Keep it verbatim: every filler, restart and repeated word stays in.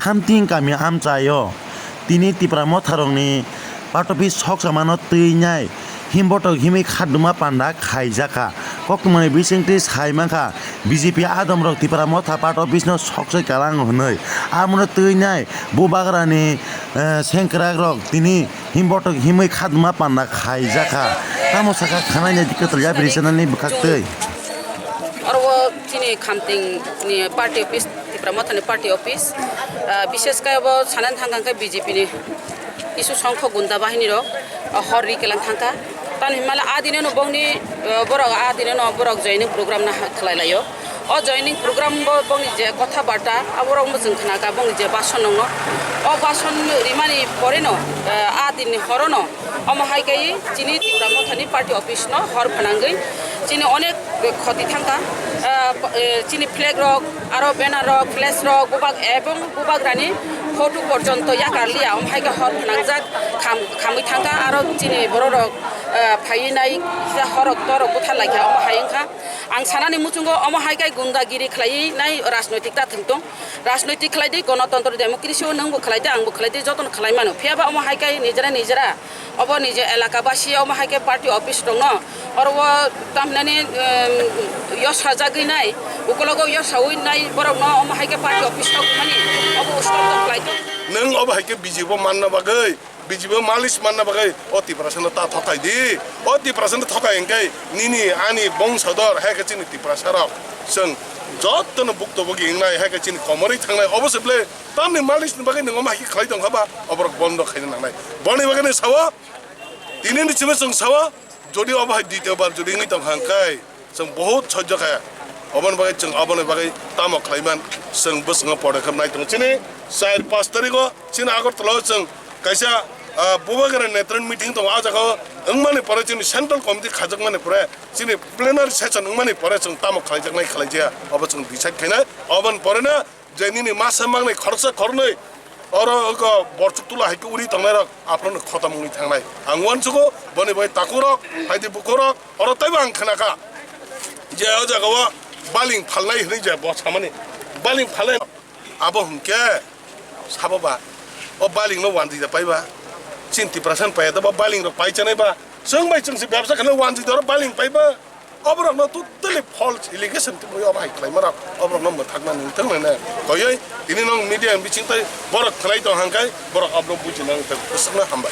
Hamting kami amchaio tini Tipra motharokni party office soksamano twinai himbotok himwi khatduma panda khaijakha. Koktwmani bisingtwi sai mankha, B J P adomrok Tipra motha party office no soksoi kalang hwnwi. Amono twinai bubagrani, eh, sengkrakrok tini himbotok himwi khatduma panda khaijakha. Tamo sakha khanaina dikkatal yapri channel ni bwkhaktwi. Oro o chini khamting ni party office, Tipra Mothani party office, ah, bishesh khe bo sanani thang thang khe B J P ni kisu songkho gunda bahini rok, ah, hor ri kelang thang kha. Tamo hinmale a dino no bongni, ah, borok a dino no borok joining program na khlai laio. O joining program bo bongni je kotha barta, aborok bo chwng khna kha bongni je bason nongno. O bason rimani pore no, ah, a dinni horo no, omo hai khe chini Tipra Mothani party office no hor phnangwi chini onek khoti thang kha. Ah, p-, eh, chini flag rok, aro banner rok, flash rok, bubak ebong bubagrani photo porjonto yakar liya, omo hai khe hor phnangjak kham-, khamwi thang kha. Aro chini borok rok, ah, phaiwi nai kisa horok torok buthar lai kha, omo hai wng kha. Ang sanani muchungo omo hai khe gundagiri khlaiwi nai rajnoitik ta thwng tong. Rajnoitik khlai di, gonotontro democracy o nwng bo khlai di, ang bo khlai di, jotono khlai mano. Phiya ba omo hai khe nijera nijera obo nije elaka basi omo hai khe party office rok no oro o tamhinani, em, yos sajagwi nai, ukologo yos sawi nai borok no omo hai khe party office rok mani obo stop khlai di. Nwng obo hai khe B J P o manna bagwi, B J P o malis manna bagwi o Tiprasano ta thokai di. O Tiprasano thokai hwnkhe nini ani bongsador hai khe chini Tiprasarok chwng jotono bukto bogi wngnai hai khe chini komorwi thangnai obo se ble. Tamni malisni bagwi nwng omo hai khe khlai tong kha ba, oborok bondo khaina nangnai. Boni bagwino sao, tinini simi chwng sao, jodi obo hai ditio bar jodi wngwi tong kha hwnkhe, chwng bohut sojjo kha. Oboni bagwi chwng oboni bagwi tamo khlaiman, chwng bwskango podokep nai tongo. Chini char pash tarigo chini Agartala o chwng kaisa, ah, Bubagra Netron meeting tongo. O jaga o wngmani pore chini central committee khajakmani pore, chini plenary session wngmani pore chwng tamo khlaijaknai khlaijaya, obo chwng decide khainai. Oboni pore no je nini masa mangnai khoroksa khoroknwi oro wngkha borchuk tula hai khe uri tongnairok aphano khotom wngwi thangnai. Ang uansugo boni bai takurok, hai di bukurok, oro teibo ang khna kha je o jaga o baling phalnai hwnwi je bo samani baling phalnai. Abo hwnkhe sabo ba o baling no wanjwi da paiba, chini Tiprasa no paiya da ba baling rok pai chanai ba, chwng bai chwng se bebsa khana wanjwi da oro baling paiba. Oborokno totally false allegation tubui obo hai khlaima rok, oborokno mwthakna nungthang nene koyoi tini nwng media ni bising tei borok khlai tong hangkai borok oborok buji nang tei bwswkno hambai.